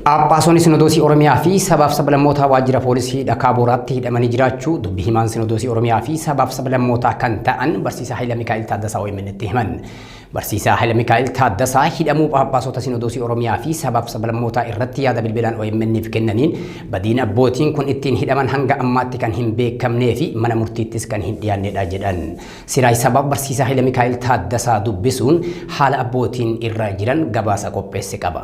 Phaaphaasonni Sinodoosii Oromiyaa fi sabaaf sablammootaa waajjira poolisii Dhakaa Booraatti hidhamanii jiraachuu dubbi himaan Sinodoosii Oromiyaa fi sabaaf sablammootaa kan ta'an Barsiisaa Hayila Mikaa'el Taaddasaa OMN'tti himan. Barsiisaa Hayila Mikaa'el Taaddasaa hidhamuu Phaaphaasota Sinodoosii Oromiyaa fi sabaaf sablammootaa irratti yaada bilbilaan OMN'f kennaniin badiin abbootiin kun ittiin hidhaman hanga ammaatti kan hin beekamnee fi mana murtiittis kan hin dhiyaannedha jedhan. Siraaj Sabaa Barsiisaa Hayila Mikaa'el Taaddasaa dubbisuun haala abbootiin irra jiran gabaasa qopheesse qaba.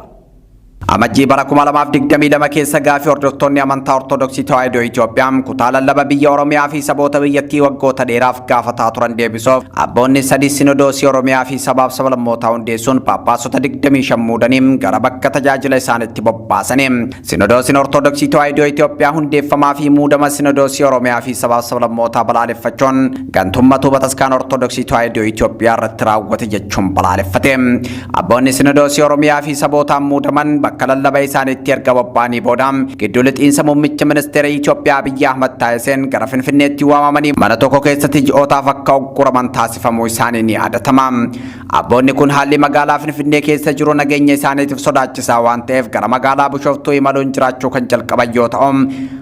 Amajjii bara 2022 keessa gaafii hordoftoonni amantaa Ortodoksii Tawaahidoo Itoophiyaa kutaa lallaba biyya Oromiyaa fi saboota biyyattii waggoota dheeraaf gaafataa turan deebisuuf abboonni sadii Sinodoosii Oromiyaa fi sabaaf sablammootaa hundeessuun Phaaphaasota 25 muudanii gara bakka tajaajila isaanitti bobbaasanii. Sinodoosiin Ortodoksii Tawaahidoo Itoophiyaa hundeeffamaa fi muudama Sinodoosii Oromiyaa fi sabaaf sablammootaa balaaleffachuun gantummatu bataskaana Ortodoksii Tawaahidoo Itoophiyaa irratti raawwate jechuun balaaleffate. Abboonni Sinodoosii Oromiyaa fi sabootaan muudaman bakka lallaba isaaniitti erga bobba'anii booda gidduu lixiinsa muummicha ministeera Itoophiyaa Abiyyi Ahmad taasiseen gara Finfinneetti waamamanii mana tokko keessatti ji'ootaaf akka ugguraman taasifamuu isaanii ni yaadatama. Abboonni kun haalli magaalaa Finfinnee keessa jiru nageenya isaaniitiif sodaachisaa waan ta'eef gara magaalaa Bishooftuu imaluun jiraachuu kan jalqaban yoo ta'u,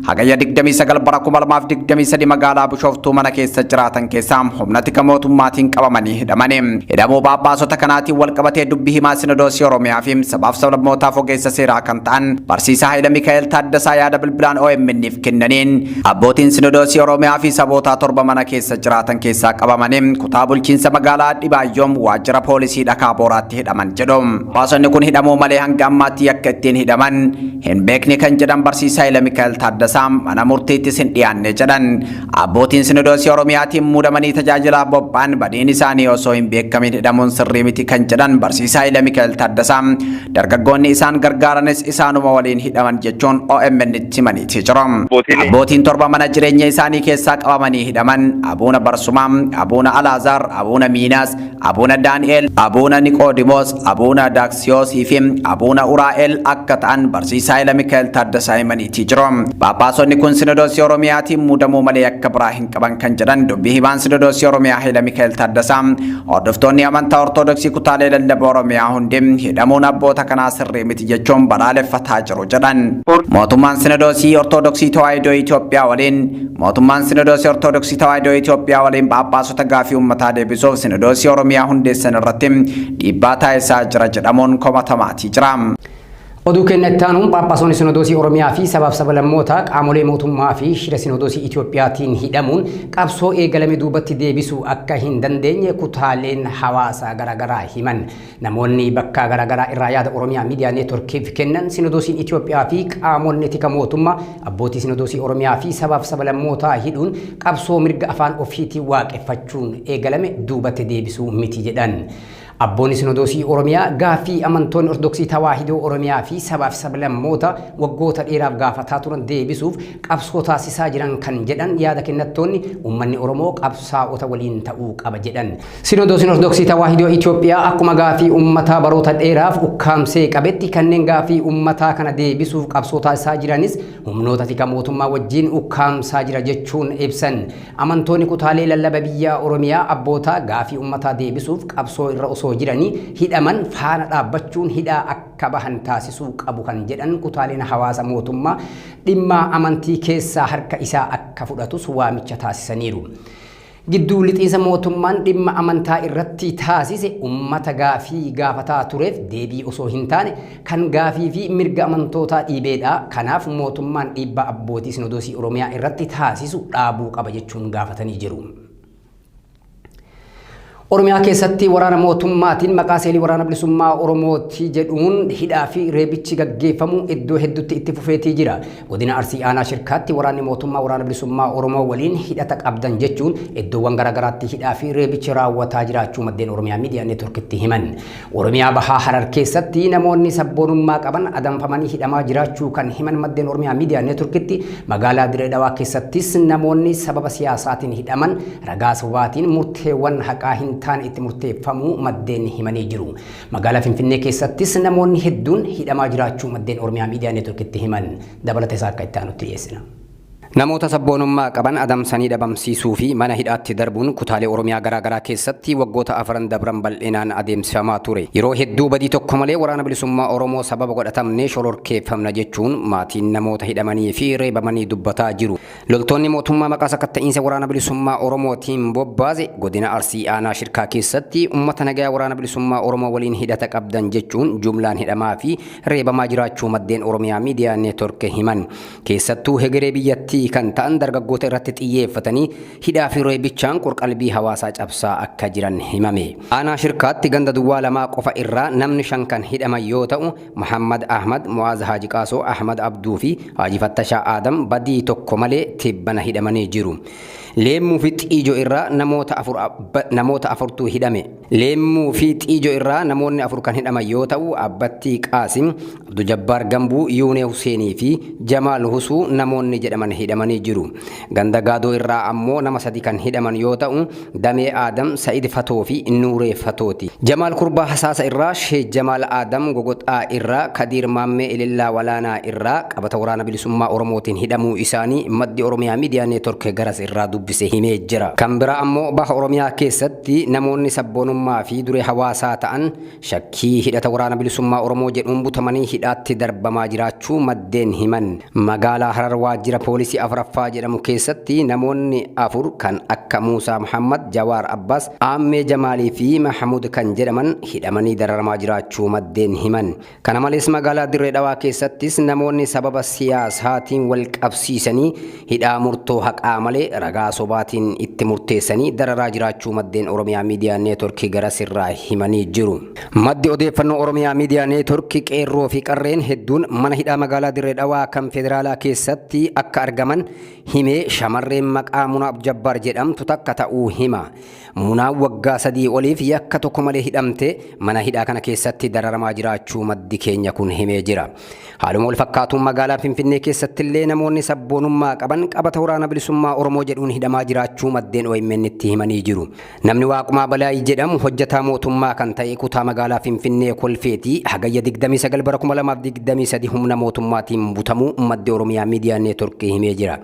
Hagayya 29 bara 2023 magaalaa Bishooftuu mana keessa jiraatan keessaa humna tika mootummaatiin qabamanii hidhamani. Hidhamuu Phaaphaasota kanaatiin walqabatee dubbi himaa Sinodoosii Oromiyaa fi sabaaf sablammootaaf ogeessa seeraa kan ta'an Barsiisaa Hayila Mikaa'el Taaddasaa yaada bilbilaan OMN'f kennaniin abbootiin Sinodoosii Oromiyaa fi sabootaa torba mana keessa jiraatan keessaa qabamanii kutaa bulchiinsa magaalaa Dhibaayyoom waajjira poolisii Dhakaa Booraatti hidhaman jedhu. Phaaphaasonni kun hidhamuu malee hanga ammaatti yakka ittiin hidhaman hin beekne kan jedhan Barsiisaa Hayila Mikaa'el Taaddasaa mana murtiittis hin dhiyaanne jedhan. Abbootiin Sinodoosii Oromiyaatiin muudamanii tajaajilaaf bobba'an badiin isaanii osoo hin beekamin hidhamuun sirrii miti kan jedhan Barsiisaa Hayila Mikaa'el Taaddasaa dargaggoonni isaan gargaaranis isaanuma waliin hidhaman jechuun OMN itti himaniiti jiru. Abbootiin torba mana jireenya isaanii keessaa qabamanii hidhaman Abuuna Barsumaa, Abuuna Alaazaar, Abuuna Miinaas, Abuuna Daani'el, Abuuna Niqoodimoos, Abuuna Daaksiyoosii fi Abuuna Uraa'el akka ta'an Barsiisaa Hayila Mikaa'el Taaddasaa himaniitii jiru. Phaaphaasonni kun Sinodoosii Oromiyaatiin muudamuu malee akka biraa hin qaban kan jedhan dubbii himaan Sinodoosii Oromiyaa Hayila Mikaa'el Taaddasaa hordoftoonni amantaa Ortodoksii kutaalee lallaba Oromiyaa hundi hidhamuun abboota kanaa sirrii miti jechuun balaaleffataa jiru jedhan. Mootummaan Sinodoosii Ortodoksii Tawaahidoo Itoophiyaa waliin Mootummaan Sinodoosii Ortodoksii Tawaahidoo Itoophiyaa waliin Phaaphaasota gaafii uummataa deebisuuf Sinodoosii Oromiyaa hundeessan irratti dhiibbaa taasisaa jira jedhamuun komatamaatii jira. Oduu keenya itti aanuun Phaaphaasonni Sinodoosii Oromiyaa fi sabaaf sablammootaa qaamolee mootummaa fi shira Sinodoosii Itoophiyaatiin hidhamuun qabsoo eegalame duubatti deebisuu akka hin dandeenye kutaaleen hawaasaa garaagaraa himan. Namoonni bakka garaagaraa irraa yaada Oromiyaa Miidiyaa Neetworkiif kennan Sinodoosiin Itoophiyaa fi qaamonni tika mootummaa abbootii Sinodoosii Oromiyaa fi sabaaf sablammootaa hidhuun qabsoo mirga afaan ofiitiin waaqeffachuun eegalame duubatti deebisuu miti jedhan. Abboonni Sinodoosii Oromiyaa gaaffii amantoonni Ortodoksii Tawaahidoo Oromiyaa fi sabaaf sablammoota waggoota dheeraaf gaafataa turan deebisuuf qabsoo taasisaa jiran kan jedhan yaada kennattoonni uummanni Oromoo qabsaa'ota waliin ta'uu qaba jedhan. Sinodoosiin Ortodoksii Tawaahidoo Itoophiyaa akkuma gaafii uummataa baroota dheeraaf ukkaamsee qabetti kanneen gaafii uummataa kana deebisuuf qabsoo taasisaa jiranis humnoota tika mootummaa wajjin ukkaamsaa jira jechuun ibsan. Amantoonni kutaalee lallaba biyya Oromiyaa abboota gaafii uummataa deebisuuf qabsoo irra osoo jiranii hidhaman faana dhaabbachuun hidhaa akka bahan taasisuu qabu kan jedhan kutaaleen hawaasa mootummaa dhimma amantii keessaa harka isaa akka fudhatus waamicha taasisaniiru. Gidduu lixiinsa mootummaan dhimma amantaa irratti taasise ummata gaafii gaafataa tureef deebii osoo hin taane kan gaafii fi mirga amantootaa dhiibeedha. Kanaaf mootummaan dhiibbaa abbootii Sinodoosii Oromiyaa irratti taasisu dhaabuu qaba jechuun gaafatanii jiru. Oromiyaa keessatti waraana mootummaatiin maqaa seelii waraana bilisummaa Oromooti jedhuun hidhaa fi reebichi gaggeeffamu iddoo hedduutti itti fufeetii jira. Godina Arsii Aanaa Shirkaatti waraanni mootummaa waraana bilisummaa Oromoo waliin hidhata qabdan jechuun iddoowwan garaagaraatti hidhaa fi reebichi raawwataa jiraachuu maddeen Oromiyaa Miidiyaa Neetworkitti himan. Oromiyaa Bahaa Harar keessatti namoonni sabboonummaa qaban adamfamanii hidhamaa jiraachuu kan himan maddeen Oromiyaa Miidiyaa Neetworkitti magaalaa Dirree Dhawaa keessattis namoonni sababa siyaasaatiin hidhaman ragaa sobaatiin murteewwan haqaa hin taane itti murteeffamuu maddeen himanii jiru. Magaalaa Finfinnee keessattis namoonni hedduun hidhamaa jiraachuu maddeen Oromiyaa Miidiyaa Neetworkitti himan. Dabalata isaa akka itti aanutti dhiyeessina. Namoota sabboonummaa qaban adamsanii dhabamsiisuu fi mana hidhaatti darbuun kutaalee Oromiyaa garaagaraa keessatti waggoota afran dabran bal'inaan adeemsifamaa ture. Yeroo hedduu badii tokko malee Waraana Bilisummaa Oromoo sababa godhatamnee shororkeeffamna jechuun maatiin namoota hidhamanii fi reebamanii dubbataa jiru. Loltoonni mootummaa maqaa sakatta'iinsa Waraana Bilisummaa Oromootiin bobbaase godina Arsii aanaa Shirkaa keessatti uummata nagayaa Waraana Bilisummaa Oromoo waliin hidhata qabdan jechuun jumlaan hidhamaa fi reebamaa jiraachuu maddeen Oromiyaa Miidiyaa Neetwork himan. Keessattuu hegeree biyyattii kan ta'an dargaggoota irratti xiyyeeffatanii hidhaa fi reebichaan qorqalbii hawaasaa cabsaa akka jiran himame. Aanaa Shirkaatti ganda duwwaa lamaa qofa irraa namni 5 kan hidhaman yoo ta'u, Muhammad Ahmad, Mu'aaz Haaji Qaasoo, Ahmad Abduu fi Haaji Fattashaa Aadam badii tokko malee tibbana hidhamanii jiru. Leemmuu fi Xiijo irraa namoota afurtu hidhame. Leemmuu fi Xiijo irraa namoonni 4 kan hidhaman yoo ta'u, Abbattii Qaasim, Abdujabbaar Gambuu, Yuunee Huseenii fi Jamaal Husuu namoonni jedhaman hidhamanii jiru. Ganda Gaadoo irraa ammoo nama 3 kan hidhaman yoo ta'u, Damee Aadam, Sa'id Fatoo fi Nuuree Fatooti. Jamaal Kurbaa Hasaasa irraa, Sheeh Jamaal Aadam Gogoxaa irraa, Kadiir Maammee Ilillaa Walaanaa irraa qabata Waraana Bilisummaa Oromootiin hidhamuu isaanii maddi Oromiyaa Miidiyaa Neetwork garas irraa dubbise himee jira. Kan biraa ammoo Baha Oromiyaa keessatti namoonni sabboonummaa fi duree hawaasaa ta'an Shakkii hidhata Waraana Bilisummaa Oromoo jedhuun butamanii hidhaatti darbamaa jiraachuu maddeen himan. Magaalaa Harar waajjira poolisii 4ffaa jedhamu keessatti namoonni 4 kan akka Muusaa Muhammad, Jawaar Abbaas, Aammee Jamaalii fi Mahamud kan jedhaman hidhamanii dararamaa jiraachuu maddeen himan. Kana malees magaalaa Dirree Dhawaa keessattis namoonni sababa siyaasaatiin wal qabsiisanii hidhaa murtoo haqaa malee ragaa sobaatiin itti murteessanii dararaa jiraachuu maddeen Oromiyaa Miidiyaa Neetworkii garasirraa himanii jiru. Maddi odeeffannoo Oromiyaa Miidiyaa Neetworkii qeerroo fi qarreen hedduun mana hidhaa magaalaa Dirree Dhawaa kan federaalaa keessatti akka argaman himee shamarreen maqaa Munaa Abjabbaar jedhamtu takka ta'uu hima. Munaan waggaa 3 oliif yakka tokko malee hidhamtee mana hidhaa kana keessatti dararamaa jiraachuu maddi keenya kun himee jira. Haaluma wal fakkaatuun magaalaa Finfinnee keessattillee namoonni sabboonummaa qaban qabata Waraana Bilisummaa Oromoo jedhuun hidhamaa jiraachuu maddeen OMN tti himanii jiru. Namni Waaqumaa Balaayii jedhamu hojjetaa mootummaa kan ta'e kutaa magaalaa Finfinnee Kolfeetii Hagayya 29 bara 2023 humna mootummaatiin butamuu maddi Oromiyaa Miidiyaa Neetworkii himee jira.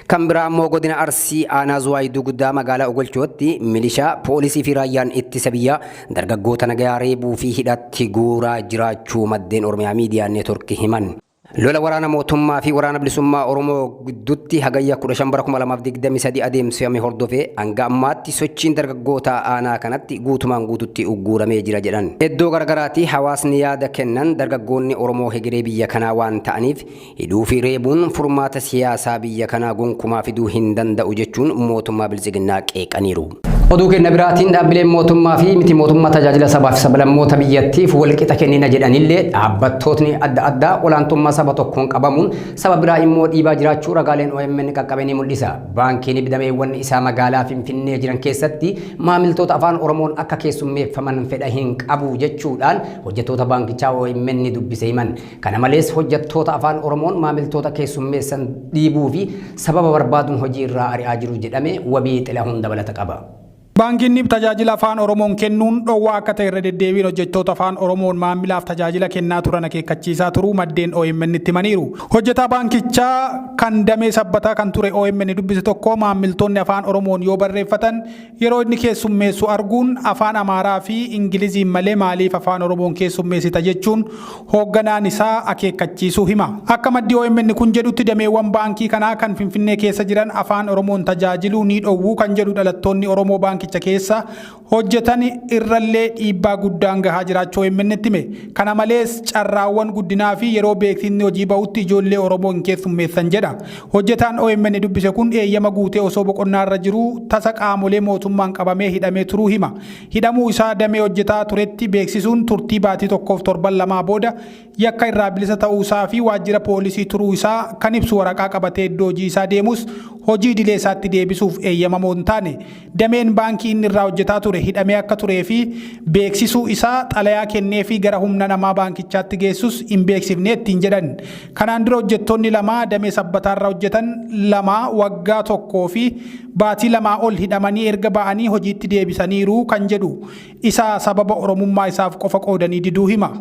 Kan biraa ammoo godina Arsii aanaa Zuwaay Dugdaa magaalaa Ogolchootti milishaa, poolisii fi raayyaan ittisa biyyaa dargaggoota nagayaa reebuu fi hidhaatti guuraa jiraachuu maddeen Oromiyaa Miidiyaa Neetwork himan. Lola waraana mootummaa fi Waraana Bilisummaa Oromoo gidduutti Hagayya 15 bara 2023 adeemsifame hordofee hanga ammaatti sochiin dargaggootaa aanaa kanatti guutumaan guututti ugguuramee jira jedhan. Iddoo garagaraatii hawaasni yaada kennan dargaggoonni Oromoo hegeree biyya kanaa waan ta'aniif Hidhuu fi reebuun furmaata siyaasaa biyya kanaa gonkumaa fiduu hin danda'u jechuun mootummaa Biltsiginnaa qeeqaniiru. Oduu keenya biraatiin dhaabbileen mootummaa fi miti mootummaa tajaajila sabaa fi sablammoota biyyattiif walqixa kennina jedhanillee dhaabbattootni adda addaa olaantummaa saba tokkoon qabamuun saba biraa immoo dhiibaa jiraachuu ragaaleen OMN qaqqabe ni mul'isa. Baankiin dameewwan isaa magaalaa Finfinnee jiran keessatti maamiltoota afaan Oromoon akka keessummeeffaman fedha hin qabu jechuudhaan hojjettoota baankichaa OMN dubbise himan. Kana malees hojjettoota Afaan Oromoon maamiltoota keessummeessan dhiibuu fi sababa barbaaduun hojii irraa ari'aa jiru jedhame. Wabii Xilahuun dabalata qaba. Baankiin Nib tajaajila Afaan Oromoon kennuun dhowwaa akka ta'e irra deddeebiin hojjettoota Afaan Oromoon maamilaaf tajaajila kennaa turan akeekkachiisaa turuu maddeen OMN'tti himaniiru. Hojjetaa baankichaa kan damee Sabbataa kan ture OMN dubbise tokko maammiltoonni Afaan Oromoon yoo barreeffatan yeroo inni keessummeessu arguun Afaan Amaaraa fi Ingiliziin malee maaliif Afaan Oromoon keessummeessita jechuun hoogganaan isaa akeekkachiisuu hima. Akka maddi OMN kun jedhutti dameewwan baankii kanaa kan Finfinnee keessa jiran Afaan Oromoon tajaajiluu ni dhowwu kan jedhu dhalattoonni Oromoo baankicha keessa hojjetan irrallee dhiibbaa guddaan gahaa jiraachuu OMN'tti hime. Kana malees carraawwan guddinaa fi yeroo beeksisni hojii bahutti ijoollee Oromoo hin keessummeessan jedha. Hojjetaan OMN dubbise kun eeyyama guutee osoo boqonnaarra jiruu tasa qaamolee mootummaan qabamee hidhamee turuu hima. Hidhamuu isaa damee hojjetaa turetti beeksisuun turtii baatii tokkoof torban lamaa booda yakka irraa bilisa ta'uu isaa fi waajjira poolisii turuu isaa kan ibsu waraqaa qabatee iddoo hojii isaa deemus hojii idilee isaatti deebisuuf eeyyamamoo hin taane. Dameen baankii inni irraa hojjetaa ture hidhamee akka turee fi beeksisuu isaa xalayaa kenneefii gara humna namaa baankichaatti geessus hin beeksifne ittiin jedhan. Kanaan dura hojjettoonni lama damee Sabbataarra hojjetan lama waggaa tokkoo fi baatii lamaa ol hidhamanii erga ba'anii hojiitti deebisaniiru kan jedhu isa sababa Oromummaa isaaf qofa qoodanii diduu hima.